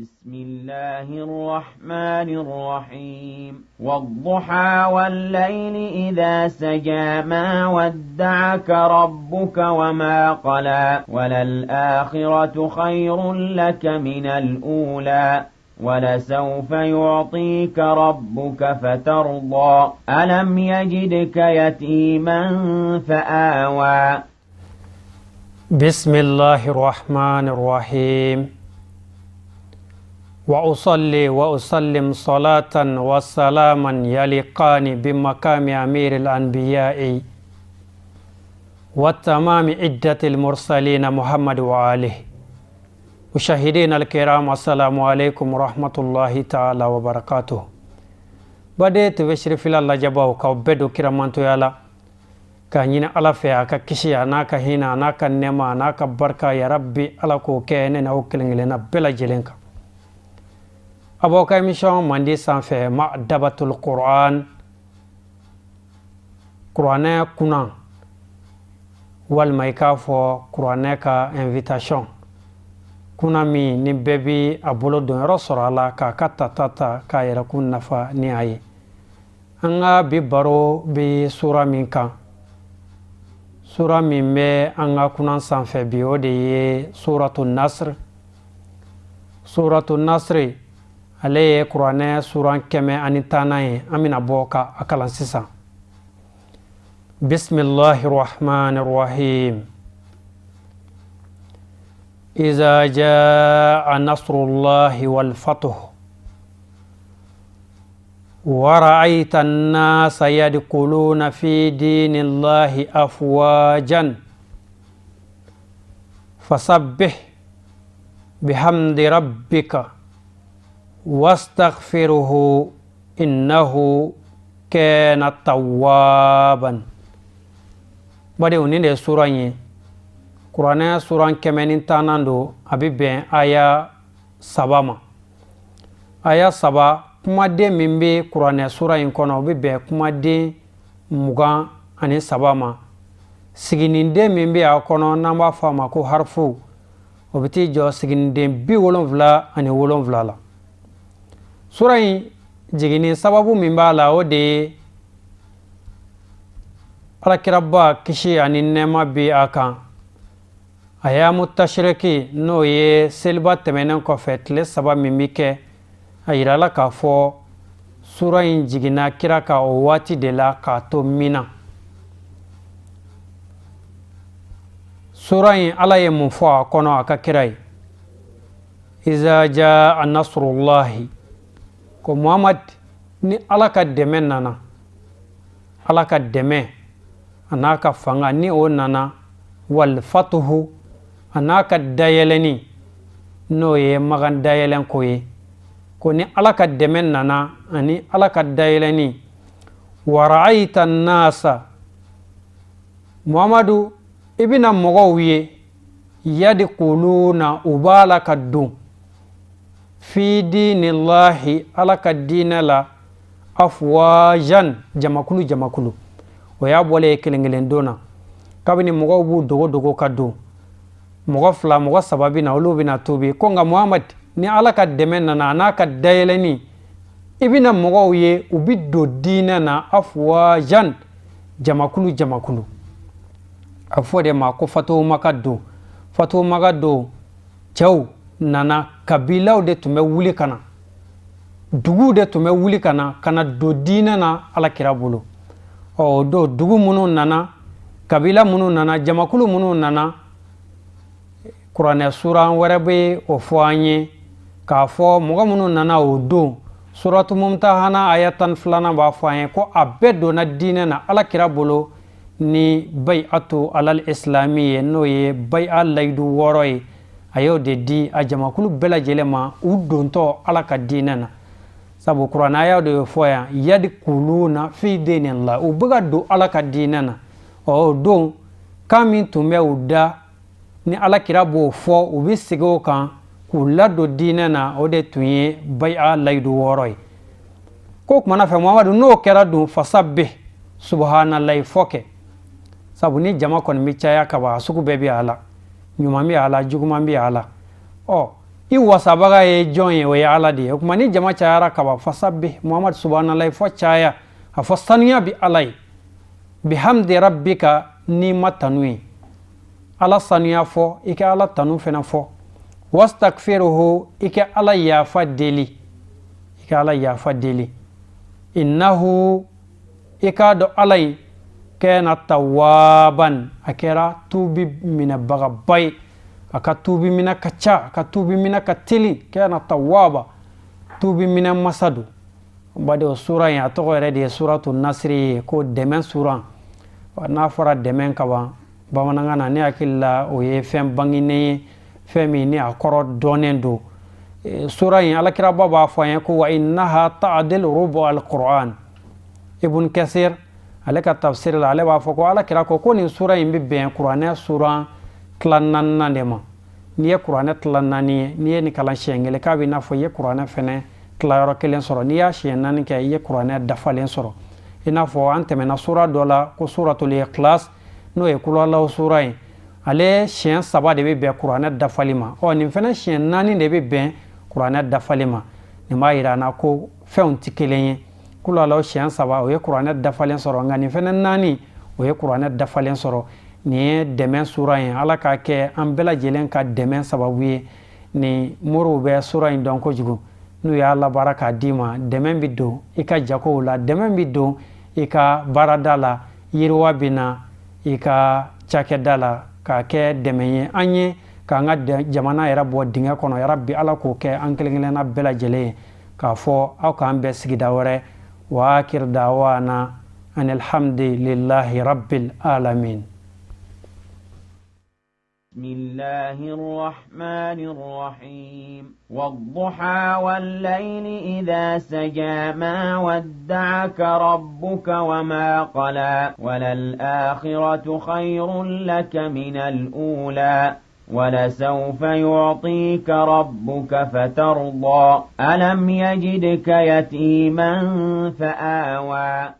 بسم الله الرحمن الرحيم. والضحى والليل إذا سجى، ما ودعك ربك وما قلى، وللآخرة خير لك من الأولى، ولسوف يعطيك ربك فترضى. ألم يجدك يتيما فآوى. بسم الله الرحمن الرحيم. وأصلي وأسلم صلاة وسلاما يليقان بمقام أمير الأنبياء وتمام عدة المرسلين محمد وآله. مشاهدينا الكرام، السلام عليكم ورحمة الله تعالى وبركاته. Baden TV Sirifila lajɛbaw, k'aw bɛɛ don kiramantoya la, k'a ɲini Ala fɛ a ka kisi, a n'a ka hinɛ, a n'a ka nɛɛma, a n'a ka barika. Ya Rabbi, Ala k'o kɛ ne n'aw kelen kelenna bɛɛ lajɛlen kan. A b'aw ka émission mandi sanfɛ, Ma'dabatul Qur'an, kuranɛ kunna, walima i k'a fɔ kuranɛ ka invitation kunna, min ni bɛɛ bi a bolo donyɔrɔ sɔrɔ a la k'a ka tata ta k'a yɛrɛkun nafa ni a ye. An ka bi baro bi sura min kan, sura min bɛ an ka kunan sanfɛ bi, o de ye Suratu Nasr. Suratu Nasri, ale ye kuranɛ suran 110nan ye. An bɛna bɔ ka a kalan sisan. Bisimilahi rahmani rahim. Iza jaa nasrullahi wal fatuh wa ra'ayta an-nasa yadkhuluna fi dinillahi afwajan fasabbih bihamdi rabbika wastaghfirhu innahu kana tawwaban. Badenw, nin de ye sura in ye. Kuranɛ suran 110nan don. A bɛ bɛn aya 3 ma. Aya 3, kumaden min bɛ kuranɛ sura in kɔnɔ, o bɛ bɛn kumaden 23 ma. Siginiden min bɛ a kɔnɔ, n'an b'a fɔ a ma ko harifu, o bɛ t'i jɔ siginiden 77 la. Sura in jiginni sababu min b'a la, o de ye Alakiraba, kisi ani nɛɛma bi a kan, ayamu tashiriki, n'o ye seliba tɛmɛnen kɔfɛ tile 3 min bɛ kɛ. A yirala k'a fɔ sura in jiginna kira ka o waati de la k'a to min na. Sura in, Ala ye mun fɔ a kɔnɔ a ka kira ye? Iza jaa nasrullahi, ko Muhammad, ni Ala ka dɛmɛ nana, Ala ka dɛmɛ a n'a ka fanga, ni o nana, wal fatuhu, a n'a ka dayɛlɛni, n'o ye Makan dayɛlɛn ko ye, ko ni Ala ka dɛmɛ nana ani Ala ka dayɛlɛni, wa ra'ayta nasa, Muhamadu, i bɛna mɔgɔw ye, yadkuluna, u b'a la ka don, fi dinillahi, Ala ka diinɛ la, afwajan, jamakulu jamakulu. O y'a bɔlen ye kelen kelen don na. Kabini mɔgɔw b'u dogo dogo ka don, mɔgɔ fila, mɔgɔ saba bɛ na, olu bɛna tuubi. Ko nka Muhamad, ni Ala ka dɛmɛ nana a n'a ka dayɛlɛni, i bɛna mɔgɔw ye u bɛ don diinɛ na, afwajan, jamakulu jamakulu. A fɔ de ma ko Fatuhu Maka don. Fatuhu Maka don, cɛw nana, kabilaw de tun bɛ wuli ka na, duguw de tun bɛ wuli ka na, ka na don diinɛ na Ala kira bolo. Ɔ, o don, dugu minnu nana, kabila minnu nana, jamakulu minnu nana, kuranɛ suran wɛrɛ bɛ o fɔ an ye k'a fɔ mɔgɔ minnu nana o don. Suratu Mumtahana aya 12nan b'a fɔ an ye ko a bɛɛ donna diinɛ na Ala kira bolo ni bay'atu alal islami ye, n'o ye bay'a layidu 6 ye. A y'o de di a jamakulu bɛɛ lajɛlen ma u dontɔ Ala ka diinɛ na, sabu kuranɛ aya de fɔ yan, yadkuluna fi dinillah, u bɛ ka don Ala ka diinɛ na. Ɔ, o don, kan min tun bɛ u da ni Ala kira b'o fɔ, u bɛ segin o kan k'u ladon diinɛ na, o de tun ye bay'a layidu 6 ye. Ko kumana fɛ, Muhamadu, n'o kɛra dun, fasabbih, subhanallahi fɔ kɛ, sabu ni jama kɔni bɛ caya ka ban, a sugu bɛɛ bɛ a la, ɲuman bɛ a la, juguman bɛ a la. Ɔ, I wasabaga ye jɔn ye? O ye Ala de ye. O tuma ni jama cayara kaban, fasabbih, Muhamadu, subhanalahi fɔ caya, a fɔ sanuya bi Ala ye, bihamdi rabbika, n'i ma tanu ye, Ala sanuya fɔ, i ka Ala tanu fana fɔ, wastakfiruhu, i ka Ala yafa deli, i ka Ala yafa deli, innahu, i k'a dɔn Ala ye, kana tawaban, a kɛra tuubi minɛbagaba ye, a ka tuubi minɛ ka ca, a ka tuubi minɛ ka teli, kana tawaba, tuubi minɛ masa don. Baden, o sura in a tɔgɔ yɛrɛ de ye suratu nasiri ye, ko dɛmɛ suran. N'a fɔra dɛmɛ kaban bamanankan na, ne hakili la o ye fɛn bangenen ye, fɛn min ni a kɔrɔ dɔnnen don. Sura in, Alakiraba b'a fɔ an ye ko wa innaha ta'dil rubu al-Qur'an. Ibn Kasir ale ka tafsir la, ale b'a fɔ ko Alakira ko ko nin sura in bɛ bɛn kuranɛ suran tila naaninan de ma. N'i ye kuranɛ tila naani ye, n'i ye nin kalan siɲɛ kelen, k'a bɛ n'a fɔ i ye kuranɛ fɛnɛ tilayɔrɔ kelen sɔrɔ. N'i y'a siɲɛ naani kɛ, i ye kuranɛ dafalen sɔrɔ. I n'a fɔ an tɛmɛna sura dɔ la ko suratul Ikhlas, n'o ye kulalaw sura ye, ale siɲɛ saba de bɛ bɛn kuranɛ dafali ma. Ɔ, nin fɛnɛ siɲɛ naani de bɛ bɛn kuranɛ dafali ma. Nin b'a yira an na ko fɛnw tɛ kelen ye. Kulalaw siɲɛ saba, o ye kuranɛ dafalen sɔrɔ, nka nin fɛnɛ naani, o ye kuranɛ dafalen sɔrɔ. Nin ye dɛmɛ sura ye. Ala k'a kɛ an bɛɛ lajɛlen ka dɛmɛ sababu ye. Ni moriw bɛ sura in dɔn kojugu, n'u y'a labaara k'a d'i ma, dɛmɛ bɛ don i ka jagow la, dɛmɛ bɛ don i ka baarada la, yiriwa bɛ na i ka cakɛda la, k'a kɛ dɛmɛ ye an ye k'an ka jamana yɛrɛ bɔ dingɛ kɔnɔ. Yarabi, Ala k'o kɛ an kelen kelenna bɛɛ lajɛlen ye. K'a fɔ aw k'an bɛn sigida wɛrɛ. Wa akir dawana an alhamdulillahi rabbil alamin. بسم الله الرحمن الرحيم. والضحى والليل إذا سجى، ما ودعك ربك وما قلى، وللآخرة خير لك من الأولى، ولسوف يعطيك ربك فترضى. ألم يجدك يتيما فآوى.